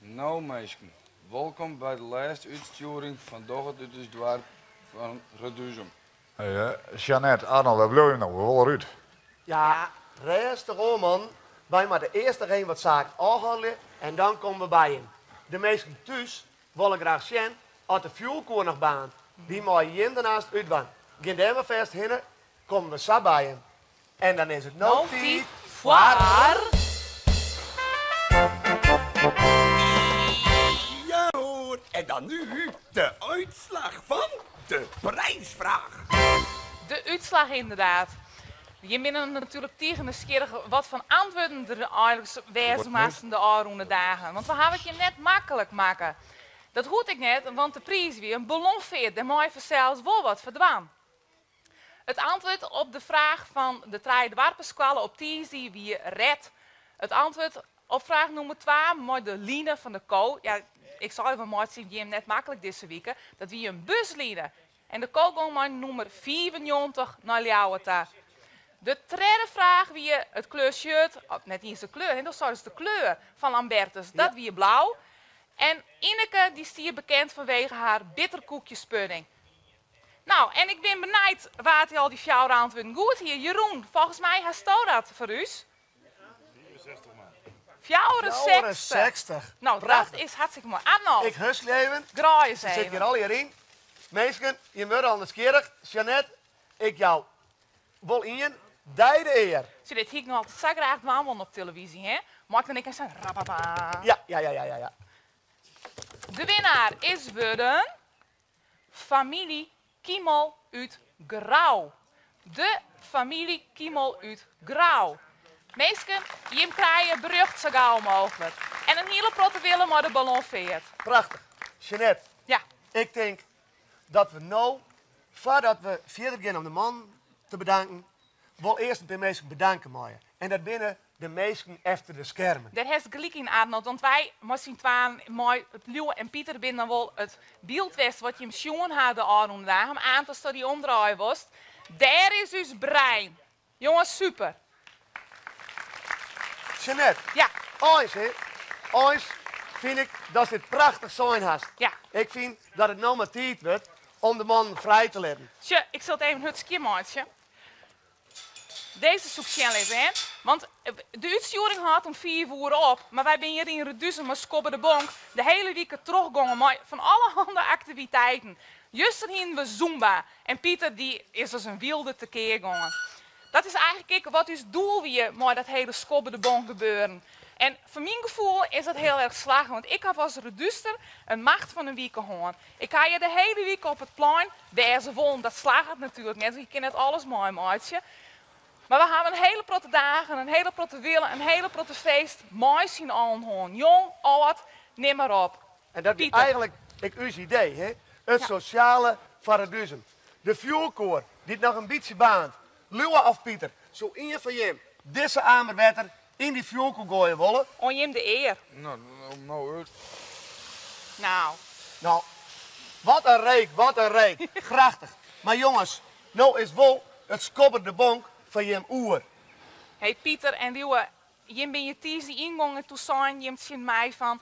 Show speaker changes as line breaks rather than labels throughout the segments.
No minsken, wolkom by de lêste útstjoering fan Doch it út ús doarp fan Reduzum.
Hey, Jeannette, Arnold, wêr bliuwe jim no? We wolle derút.
Ja, rêstich oan man. Wy moatte earst noch even wat saken ôfhannelje en dan komme we by jim. De minsken thús wolle graach sjen oft de fjoerkoer noch baarnt. Dy meie jim dan aanst útdwaan. Gean dêr mar fêst hinne, komme we sa by jim. En dan is it no tiid foar.
Ja hoor, en dan nu de uitslag van de prijsvraag.
De útslach ynderdaad. Jim binne natuerlik tige nijsgjirrich wat fan antwurden der eigenlik wêze moasten de ôfrûne dagen. Want we hawwe it jim net maklik makke. Dat hoecht ek net, want de priis wie in ballonfeart. Dêr mei je fansels wol wat foar dwaan. It antwurd op de fraach fan de Trije Doarpenskoalle op tiisdei wie red. It antwurd op fraach nûmer twa mei de line fan de ko, ja, ik sei al, we meitsje it jim net maklik dizze wike, dat wie in busline. En de ko gong mei nûmer 95 nei Ljouwert ta. De tredde fraach wie it kleur shirt, of net iens de kleur, dat sei dus de kleur fan Lambertus, dat wie blau. En Ineke dy stie bekend fanwege har bitterkoekjespudding. Nou, en ik bin benijd wa't dy al dy fjouwer antwurden goed hie. Jeroen, folgens my hasto dat foar ús. 64.
64.
Nou, dat
Prachtich.
is hartstikke moai. Arnold.
Ik huskelje even.
Draai eens
Ze sit
even.
hjir allegear yn. Minsken, jim wurde al nijsgjirrich. Jeannette, ik jou wol ien dij de ear.
Sjoch, dit hie ik noch altyd sa graach dwaan wollen op televyzje, hè? Mei ik dan ek even sa'n rapapa?
Ja, ja, ja, ja, ja.
De winnaar is wurden Familie Kiemel út Grou. De familie Kiemel út Grou. Minsken, jim krije berjocht sa gau mooglik. En in hiele protte wille mei de ballonfeart.
Prachtich. Jeannette,
Ja.
ik tink dat we no, foardat we fierder gean om de mannen te bedanken, wol earst in pear minsken bedanke meie. En dat binne de minsken efter de skermen.
Dêr hast gelyk yn, Arnold, want wy mei syn twaen, mei Liuwe en Pieter, binne dan wol it byld west wat jim sjoen ha de ôfrûne dagen. Mar aanst ast dy omdraaie wolst, dêr is ús brein. Jonges, super.
Jeannette,
Ja.
eins, hè, eins fyn ik datst dit prachtich sein hast.
Ja.
Ik fyn dat it no mar tiid wurdt om de mannen frij te litten.
Sjoch, ik sil it even hurd skjinmeitsje. Dizze soe ik sjen litte, hè? Want de útstjoering hâldt om 5 oere op, mar wy binne hjir yn Reduzum mei Skobbe de Bonk de hiele wike trochgongen mei fan allerhande aktiviteiten. Juster hienen we Zumba en Pieter dy is as in wylde tekear gongen. Dat is eigenlik ek wat ús doel wie mei dat hiele Skobbe de Bonk gebeuren. En foar myn gefoel is dat hiel erch slagge, want ik haw as Redúster in macht fan in wike hân. Ik ha hjir de hiele wike op it plein wêze wollen. Dat slagget natuerlik net, want je kinne net alles meimeitsje. Mar we hawwe in hiele protte dagen, in hiele protte wille, in hiele protte feest mei syn allen hân. Jong, âld, nim mar op.
En dat wie
Pieter.
eigenlik ek ús idee, hè? It sosjale foar Reduzum. De fjoerkoer dy't noch in bytsje baarnt. Liuwe of Pieter, soe ien fan jim dizze amer wetter yn dy fjoerkoer goaie wolle?
Oan jim de ear.
No, no út.
Nou.
No, wat in reek, wat in reek. Grachtich. Mar jonges, no is wol it skobber de bonk foar jim oer.
Hey Pieter en Liuwe, jim binne hjir tiisdei yngongen en toen seinen jim tsjin my fan,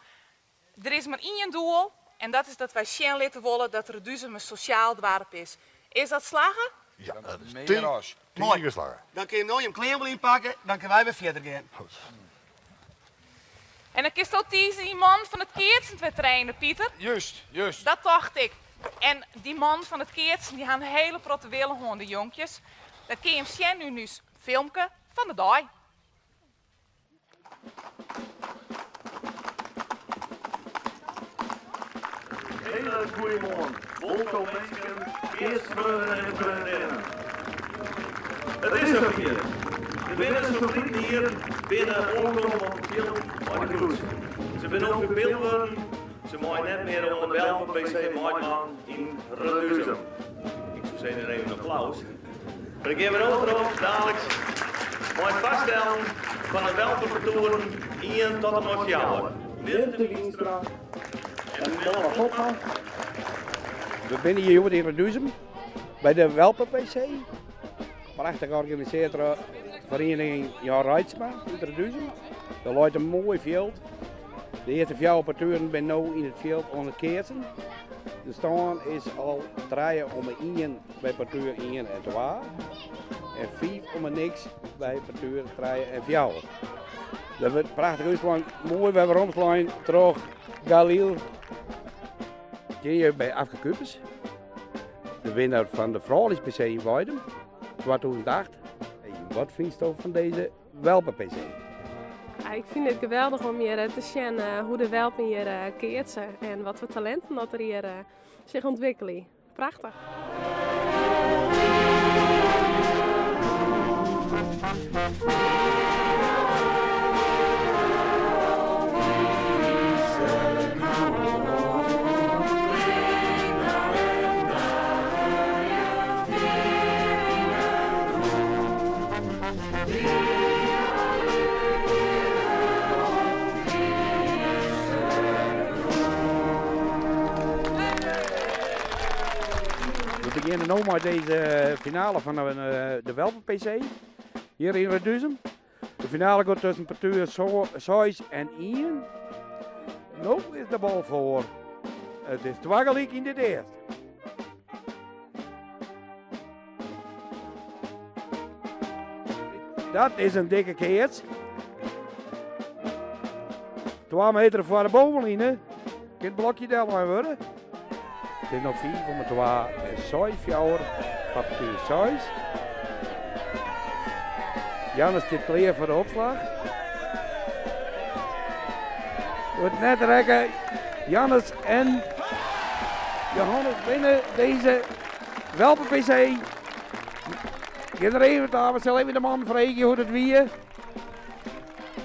der is mar ien doel en dat is dat wy sjen litte wolle dat Reduzum in sosjaal doarp is. Is dat slagge?
Ja, dat is
Mear as.
tige slagge.
Dan kinne jim no jim klean wol ynpakke, dan kinne wy wer fierder gean.
En dan kinsto tiisdei dy man fan it keatsen wer traine, Pieter.
Just, just.
Dat tocht ik. En dy man fan it keatsen, dy ha in hiele protte wille hân, de jonkjes. Dat kinne jim sjen yn ús filmke fan de dei.
Hiele goeiemoarn, wolkom minsken, keatsfreonen en freondinnen. It is safier. De winners fan ferline jier binne oankommen op it fjild mei de koets. Se binne no pupil wurden, se meie net mear oan de Welpen PC meidwaan yn Reduzum. Ik soe sizzen even in applaus. Mar dan gean we no troch daliks mei it foarstellen fan de welpenpartoeren ien tot en mei fjouwer. Mirte Wienstra en Melle Fopma.
We binne hjir hjoed yn Reduzum by de Welpen PC. Prachtich organisearre troch feriening Jan Reitsma út Reduzum. Der leit in moai fjild. De earste fjouwer partoeren binne no yn it fjild oan it keatsen. De stân is al trije om 'e ien by partoer ien en twa en fiif om 'e niks by partoer trije en fjouwer. Der wurdt prachtich útslein, moai wer weromslein troch Galil. Hjir by Afke Kupers, de winner fan de Frouljus-PC yn Weidum 2008. Wat fynsto fan dizze Welpen-PC?
Ja, ik fyn it geweldich om hjir te sjen hoe de welpen hjir keatse en wat foar talinten dat der hjir sich ûntwikkelje. Prachtich.
We begjinne no mei dizze finale fan de Welpen-PC hjir yn Reduzum. De finale giet tusken partoer seis en ien. No is de bal foar. It is twa gelyk yn dit earst. Dat is in dikke keats. 2 meter foar de bovenline. Kin it blokje dellein wurde. It is noch 5 om 2 en 6 fjouwer foar partoer 6. Jannes stiet klear foar de opslach. Wurdt net rekke. Jannes en Johannes winne dizze Welpen PC. Gean der even ta, we sille even de man freegje hoe't it wie. Ik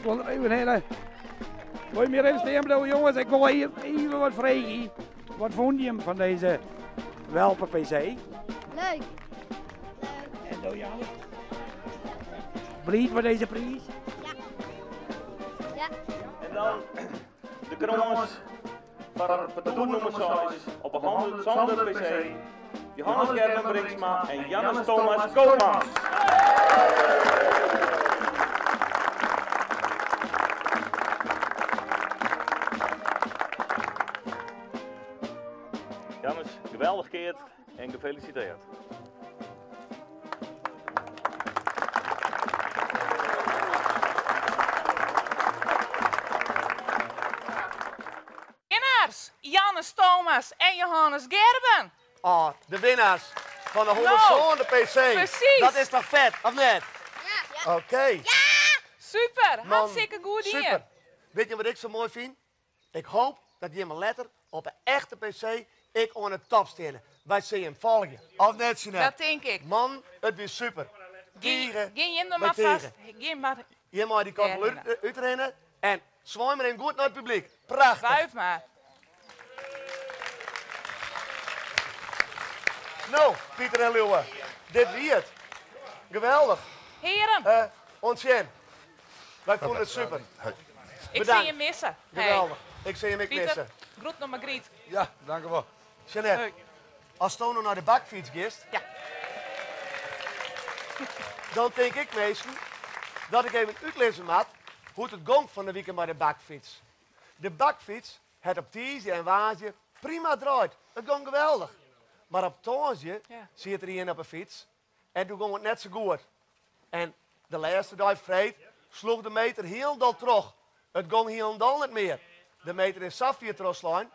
wol der even hinne. Wol je mear even stean bliuwe, jonges? Ik wol even wat freegje. Wat fûn jim fan dizze Welpen PC?
Leuk.
En do, Jannes? Bliid mei dizze priis?
Ja. Ja.
En dan de krâns foar partoer nûmer 6 op 'e 107e PC, Johannes Gerben Brinksma en Jannes Thomas Koopmans. Jannes, geweldich keatst en gefelisiteerd.
Winnaars, Jannes Thomas en Johannes Gerben.
Oh, de winnaars fan de 107e PC.
Precies.
Dat is toch fet, of net?
Ja.
Oké.
Ja!
Super,
Man,
hartstikke goed dien.
Super. Witte je wat ik sa moai fyn? Ik hoop dat jimme letter op 'e echte PC ek oan 'e top steane. Wy sille jim folgje. Of net, Jeanette?
Dat tink ik.
Man, it wie super. Tige.
Gean jim der
by
mar
tige.
fast. Gean mar.
Jim mei dy kant wol útrinne en swaai mar even goed nei it publyk. Prachtich.
Wuif mar.
No, Pieter en Liuwe, dit wie it. Geweldich.
Hearen.
Oant sjen. Wy fûnen it super.
Ik sil jim misse.
Geweldich. Ik sil jim ek
Pieter,
misse.
groet noch Margriet.
Ja, dankewol.
Jeanette, asto no nei de bakfyts giest,
ja.
dan tink ik minsken dat ik even útlizze moat hoe't it gong fan de wike mei de bakfyts. De bakfyts hat op tiisdei en woansdei prima draaid. It gong geweldich. Mar op tongersdei siet der ien op 'e fyts en doe gong it net sa goed. En de lêste dei, freed, sloech de meter hielendal troch. It gong hielendal net mear. De meter is safier trochslein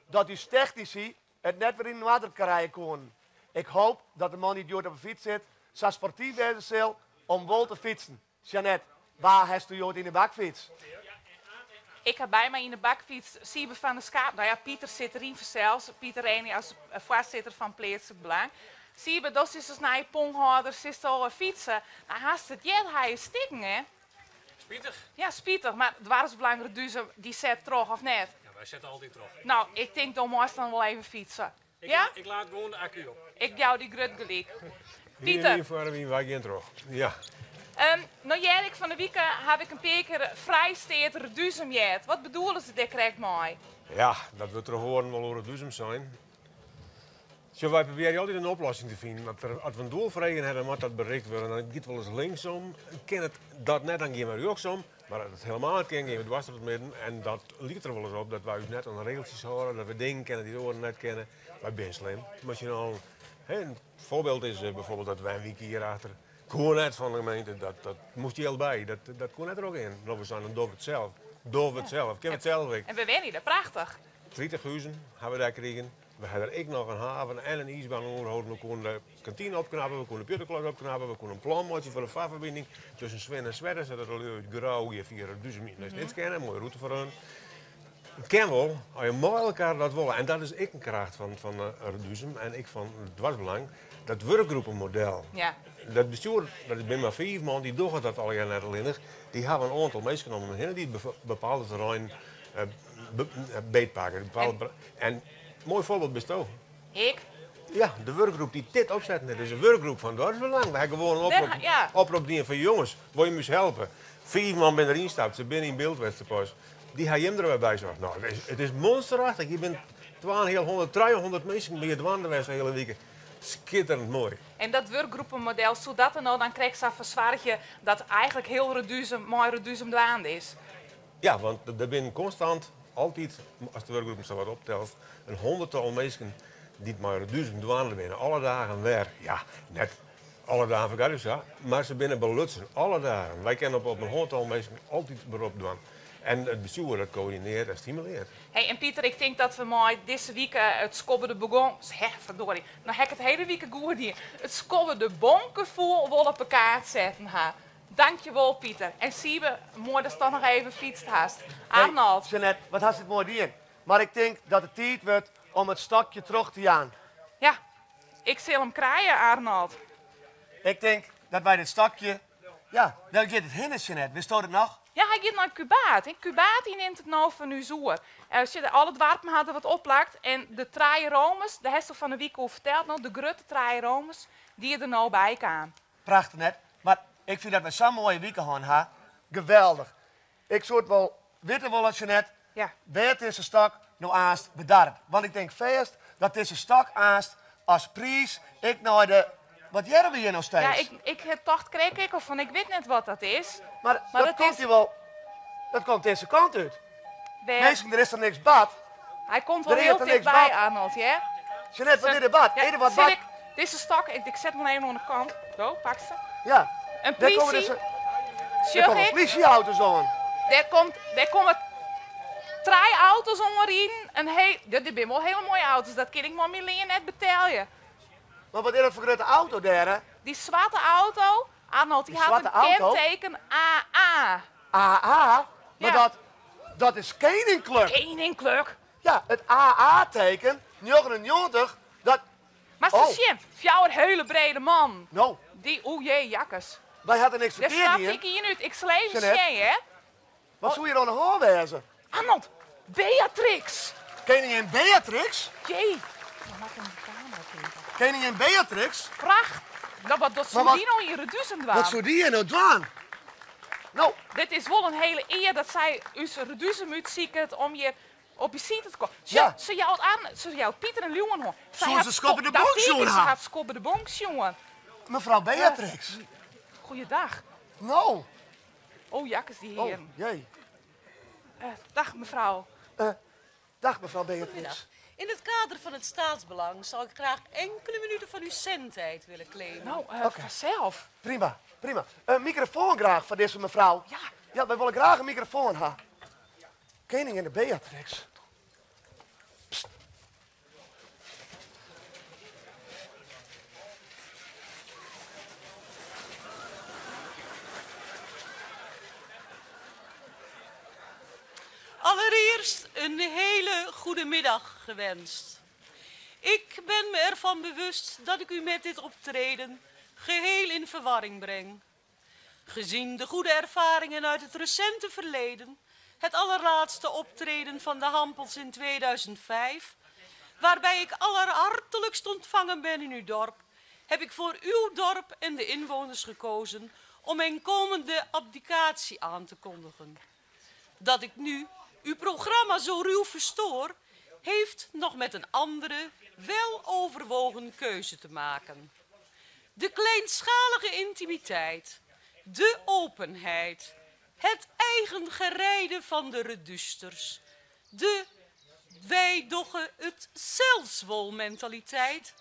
dat ús technisy it net wer yn oarder krije koenen. Ik hoop dat de man dy't hjoed op 'e fyts sit sa sportyf wêze sil om wol te fytsen. Jeanette, wa hasto hjoed yn 'e bakfyts?
Ik ha by my yn 'e bakfyts Siebe van der Schaap. No ja, Pieter sit deryn fansels. Pieter Renia as foarsitter fan Pleatslik Belang. Siebe, do sitst as nije ponghâlder, sitst al fytse. No, hast it heard, hy is stikken, hè?
Spitich.
Ja, spitich, mar Doarpsbelang Reduzum, dy set troch, of net?
Ja, wy sette altyd troch.
No, ik tink do meist dan wol even fytse. Ja?
Ik laad gewoan de akku op.
Ik jou dy grut gelyk. Pieter.
Ien foar wyn, wy gean troch. Ja.
No hear ik fan de wike haw ik in pear kear Frijsteat Reduzum heard. Wat bedoele se dêr krekt mei?
Ja, dat wurdt troch oaren wol oer Reduzum sein. Sjoch, wy probearje altyd in oplossing te finen. As we in doel foar eagen hawwe, dan moat dat berikt wurde. Dan giet wolris linksom. Kin it dat net, dan gean we rjochtsom. Mar as it helemaal net kin, gean we dwars troch it midden. En dat liket der wolris op dat wy ús net oan de regeltsjes hâlde, dat we dingen kinne dy't oaren net kinne. Wy binne slim mei syn allen. In foarbyld is bijvoorbeeld dat wenwyk hierachter koe net fan de gemeente, dat moast jild by, dat koe net trochgean. No, we seinen, dogge we it sels, dogge we it sels, kinne we it sels ek.
En we wenje der prachtich.
30 huzen ha we dêr krigen. We ha der ek noch in haven en in iisbaan oerholden. We koene de kantine opknappe, we koene de pjutteklas opknappe, we koene in plan meitsje foar de farferbining tusken Swin en Swette, sadat de lju út Grou hjir fia Reduzum nei Snits kinne. Moaie rûte foar hun. It kin wol, as je mei elkoar dat wolle. En dat is ek in kracht fan Reduzum en ek fan it doarpsbelang, dat wurkgroepenmodel. Dat bestjoer, dat binne mar fiif man, dy dogge dat allegear net allinnich. Dy hawwe in oantal minsken om him hinne dy't bepaalde terreinen beetpakke. En moai foarbyld bisto.
Ik?
Ja, de wurkgroep dy't dit opsetten hat, is in wurkgroep fan Doarpsbelang. We ha gewoan in oprop, oprop dien fan jonges, wolle jim ús helpe? Fiif man binne deryn stapt, se binne yn byld west te pas. Dy ha jim der wer by socht. No, it is monsterachtich. Hjir binne twaenhealhûndert, trijehûndert minsken by dwaande west de hiele wike. Skitterend moai.
En dat wurkgroepenmodel, soe dat der no dan krekt sa foar soargje dat eigentlik hiel Reduzum mei Reduzum dwaande is?
Ja, want der binne konstant, altyd, ast de wurkgroepen sa wat optelst, in hûnderttal minsken dy't mei Reduzum dwaande binne. Alle dagen wer. Ja, net alle dagen fergat sa, mar se binne belutsen. Alle dagen. Wy kinne op in hûnderttal minsken altyd berop dwaan. En it bestjoer dat koördinearret en stimulearret.
Hey, en Pieter, ik tink dat we mei dizze wike it skobbe de begon... Hè, verdorie. No ha ik it hiele wike goed dien. It skobbe de bonkefoel wol op 'e kaart setten ha. Dankjewol Pieter. En Siebe, moai datst toch noch even fytst hast. Arnold.
Hey, Jeanette, wat hast it moai dien. Mar ik tink dat it tiid wurdt om it stokje troch te jaan.
Ja, ik sil him krije, Arnold.
Ik tink dat wy dit stokje... Ja, dêr giet it hinne, Jeanette. Witsto dat noch?
Ja, hy giet nei Kûbaard. En Kûbaard dy nimt it no fan ús oer. Sjoch, alle doarpen ha der wat opplakt. En de trije Romers, dêr hasto fan 'e wike oer ferteld, no, de grutte trije Romers, dy't der no by kaam.
Prachtich net, mar ik fyn dat we sa'n moaie wike hân ha. Geweldich. Ik soe it wol witte wolle, Jeanette, wêr't dizze stok no aanst bedarret. Want ik tink fêst dat dizze stok aanst as priis ek nei de... Wat hearre we hjir no steeds?
Ja, ik, ik tocht krekt ek al fan, ik wit net wat dat is.
Mar dat komt hjir wol, dat komt dizze kant út. Minsken, der is toch niks bard?
Hy komt wol hiel tichtby, Arnold, hear.
Jeanette, wat is der bard? Is der wat bard?
Dizze stok, ik set him even oan de kant. Go, pak se.
Ja.
In plysje.
Dêr komme plysjeauto's oan.
Dêr komt, dêr komme trije auto's oanriden. In he, dit binne wol hiele moaie auto's, dat kin ik mei myn lean net betelje.
Mar wat is dat foar grutte auto dêr, hè?
Dy swarte auto, Arnold, dy hat in kenteken AA.
AA? Mar dat, dat is Keninklik.
Keninklik?
Ja, it AA-teken, 99, dat...
Mar se sjen, fjouwer hiele brede mannen.
No.
Dy, oe jee, jakkes.
Wy ha der niks ferkeard dien.
Dêr stapt ik ien út. Ik sil even sjen, hear.
Wat soe hjir oan de hân wêze?
Arnold, Beatrix!
Keningin Beatrix?
Jee, dan moat ik om de kamera tinke.
Keningin Beatrix?
Pracht! No, wat wat soe dy no yn Reduzum dwaan?
Wat soe dy hjir no dwaan? No.
Dit is wol in hiele ear dat sy ús Reduzum útsiket om hjir op besite te kommen. Sjoch, se jout Arne, se jout Pieter in liuwenhân. Sy
Soe
hat
se Skobbe de Bonk sjoen
ha?
ha?
Se hat Skobbe de Bonk sjoen.
Mefrou Beatrix.
Goeiedag.
No.
Oh, jakkes, dy hearen.
Oh, jee.
Dag mevrouw.
Dag mevrouw Beatrix.
Goedemiddag. In het kader van het staatsbelang zou ik graag enkele minuten van uw zendtijd willen claimen.
Nou, vanzelf.
Prima, prima. Een microfoon graag foar dizze mefrou.
Ja.
Ja, wy wolle graach in microfoon ha. Keninginne Beatrix. Psst.
Allereerst een hele goede middag gewenst. Ik ben me ervan bewust dat ik u met dit optreden geheel in verwarring breng. Gezien de goede ervaringen uit het recente verleden, het allerlaatste optreden van de Hampels in 2005, waarbij ik allerhartelijkst ontvangen ben in uw dorp, heb ik voor uw dorp en de inwoners gekozen om mijn komende abdicatie aan te kondigen. Dat ik nu uw programma zo ruw verstoor, heeft nog met een andere, weloverwogen keuze te maken. De kleinschalige intimiteit, de openheid. Het eigen gereide fan de Redústers, de wy dogge it sels wol mentaliteit,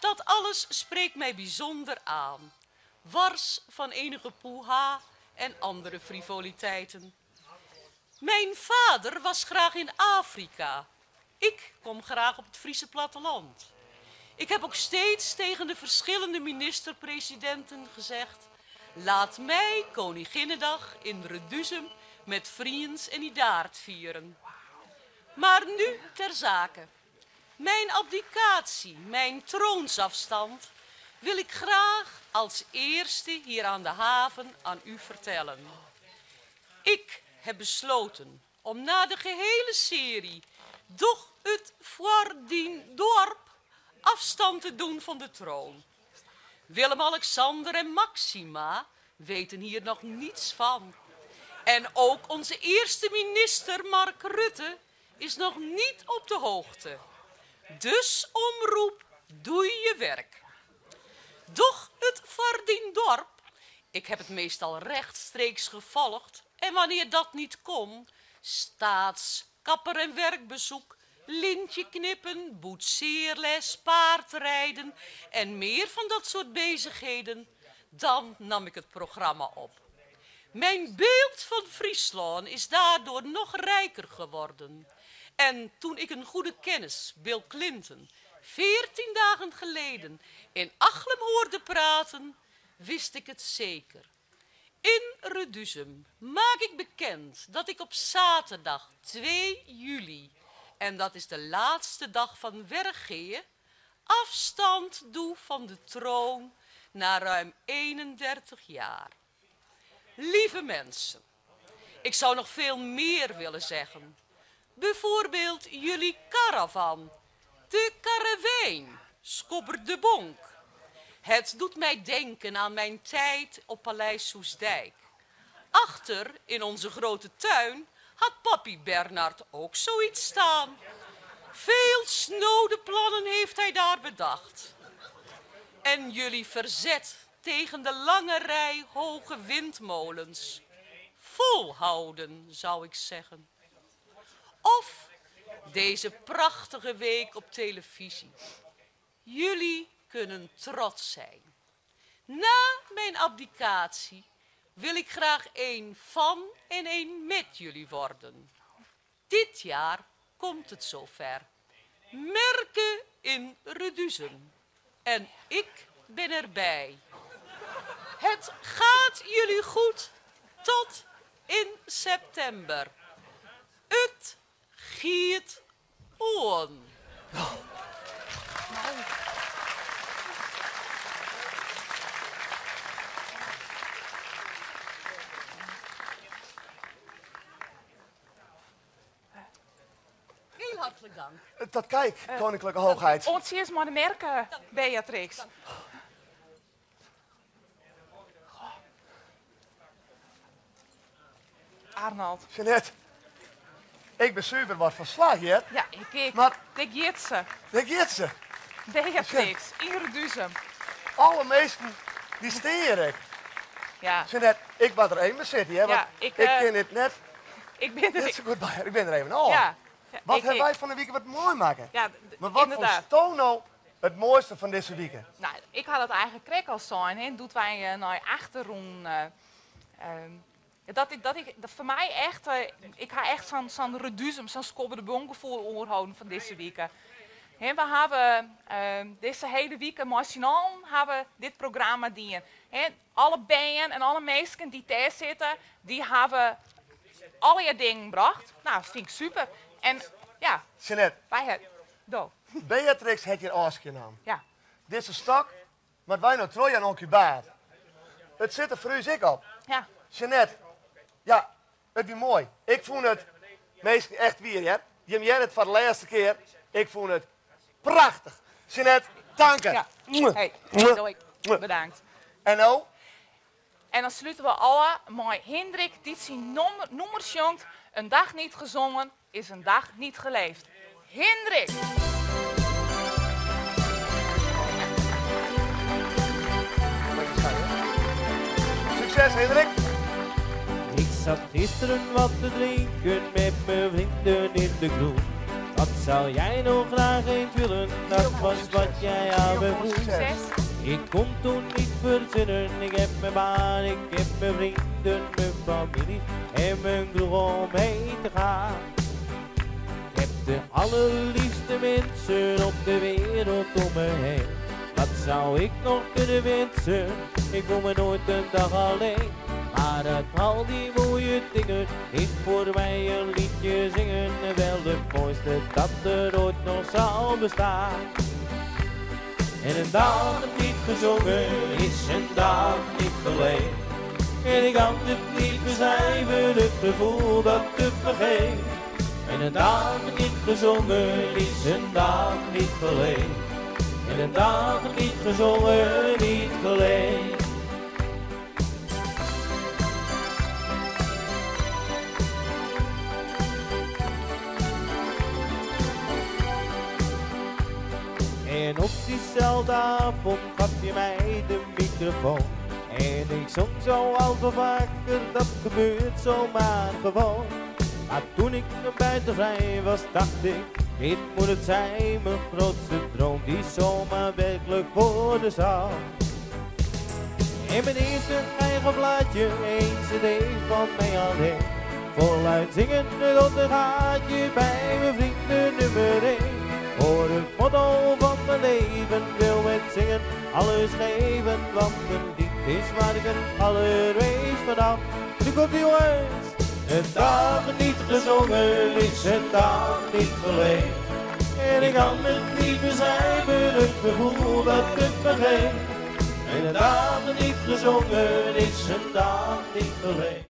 dat alles spreekt mij bijzonder aan. Wars van enige poeha en andere frivoliteiten. Mijn vader was graag in Afrika. Ik kom graag op het Friese platteland. Ik heb ook steeds tegen de verschillende minister-presidenten gezegd: laat mij Koninginnedag in Reduzum met Friens en Idaard vieren. Maar nu ter zake. Mijn abdicatie, mijn troonsafstand, wil ik graag als eerste hier aan de haven aan u vertellen. Ik heb besloten om na de gehele serie Doch it foar dyn doarp afstand te doen van de troon. Willem-Alexander en Maxima weten hier nog niets van. En ook onze eerste minister Mark Rutte is nog niet op de hoogte. Dus omroep, doe je werk. Doch it foar dyn doarp, ik heb het meestal rechtstreeks gevolgd en wanneer dat niet kon, staats, kapper en werkbezoek, lintje knippen, boetseerles, paardrijden en meer van dat soort bezigheden, dan nam ik het programma op. Mijn beeld van Fryslân is daardoor nog rijker geworden. En toen ik een goede kennis, Bill Clinton, 14 dagen geleden in Achlum hoorde praten, wist ik het zeker. In Reduzum maak ik bekend dat ik op zaterdag 2 juli, en dat is de laatste dag van Wergea, afstand doe van de troon na ruim 31 jaar. Lieve mensen, ik zou nog veel meer willen zeggen. Bijvoorbeeld jullie caravan, de karavaan, Skobber de Bonk. Het doet mij denken aan mijn tijd op Paleis Soestdijk. Achter in onze grote tuin had papi Bernard ook zoiets staan. Veel snode plannen heeft hij daar bedacht. En jullie verzet tegen de lange rij hoge windmolens. Volhouden, zou ik zeggen. Of deze prachtige week op televisie. Jullie kunnen trots zijn. Na mijn abdicatie wil ik graag een van en een met jullie worden. Dit jaar komt het zover. Merke in Reduzum. En ik ben erbij. Het gaat jullie goed tot in september. It giet oan. Heel hartelijk dank.
Dat kijk, Koninklijke Hoogheid.
Oant sjen mei de merke, Beatrix. Arnold.
Jeanette, ik ben super wat van slag, hè?
Ja, ik ek.
Maar
Dêr giet se.
Dêr giet se.
Beatrix, yn Reduzum.
Alle minsken dy stean ek.
Ja.
Jeanette, ik moat der even sitte, hè? Want
Ja, ik,
ik kin it net
Ik bin der
net sa goed by. Ik bin der even ôf.
Ja. Ja,
Wat
ik
ha
ek.
wy fan 'e wike wat moai makke?
Ja,
Maar wat
inderdaad.
fûnsto no it moaiste fan dizze wike?
Nou, ik ha dat eigenlik krekt al sein, hè, doe't wy nei achter rûnen. Dat ik, dat ik, dat foar my echt, ik ha echt sa'n Reduzum, sa'n Skobber de Bonk gefoel oerholden fan dizze wike. Hè, we hawwe dizze hiele wike mei syn allen hawwe dit programma dien. Hè, alle bern en alle minsken dy't dêr sitte, dy hawwe allegear dingen brocht. Nou, dat fyn ik super. En ja,
Jeanette.
wy ha, do.
Beatrix hat hjir ôfskie naam.
Ja.
Dizze stok moatte wy no trochjaan oan Kubaard. It sit der foar ús ek op.
Ja.
Jeanette, ja, it wie moai. Ik fûn it, minsken, echt wier, hear. Jim hearre it foar de lêste kear. Ik fûn it prachtich. Jeanette, tanke.
Ja.
Mwah.
Hey,
Mwah.
doei.
Mwah.
Bedankt.
En no?
En dan slute we ôf mei Hindrik dy't syn nûmer sjongt. Een dag niet gezongen is een dag niet geleefd. Hindrik!
Sukses, Hindrik!
Ik zat gisteren wat te drinken met mijn vrienden in de kroeg. Wat zou jij nog graag eens willen? Dat was wat jij aan me vroeg. Ik kon toen niet verzinnen, ik heb mijn baan, ik heb mijn vrienden, mijn familie en mijn kroeg om heen te gaan. Ik heb de allerliefste mensen op de wereld om me heen. Wat zou ik nog kunnen wensen? Ik voel me nooit een dag alleen. Maar uit al die mooie dingen is voor mij een liedje zingen wel het mooiste dat er ooit nog zal bestaan. En een dag niet gezongen is een dag niet geleefd. En ik kan het niet beschrijven, het gevoel dat het me geeft. En een dag niet gezongen is een dag niet geleefd. En een dag niet gezongen, niet geleefd. En op diezelfde avond gaf je mij de microfoon. En ik zong zo al veel vaker, dat gebeurt zomaar gewoon. Maar toen ik naar buiten vrij was, dacht ik, dit moet het zijn, mijn grootste droom die zomaar werkelijk worden zou. En mijn eerste eigen plaatje, één cd van mij alleen. Voluit zingen tot een gaatje bij mijn vrienden nummer 1. Voor het motto van mijn leven wil met zingen alles geven, want een lied is waar ik het allermeest van hou. Nu komt die jongens! Een dag niet gezongen is een dag niet geleefd. En ik kan het niet beschrijven, het gevoel dat het me geeft. En een dag niet gezongen is een dag niet geleefd.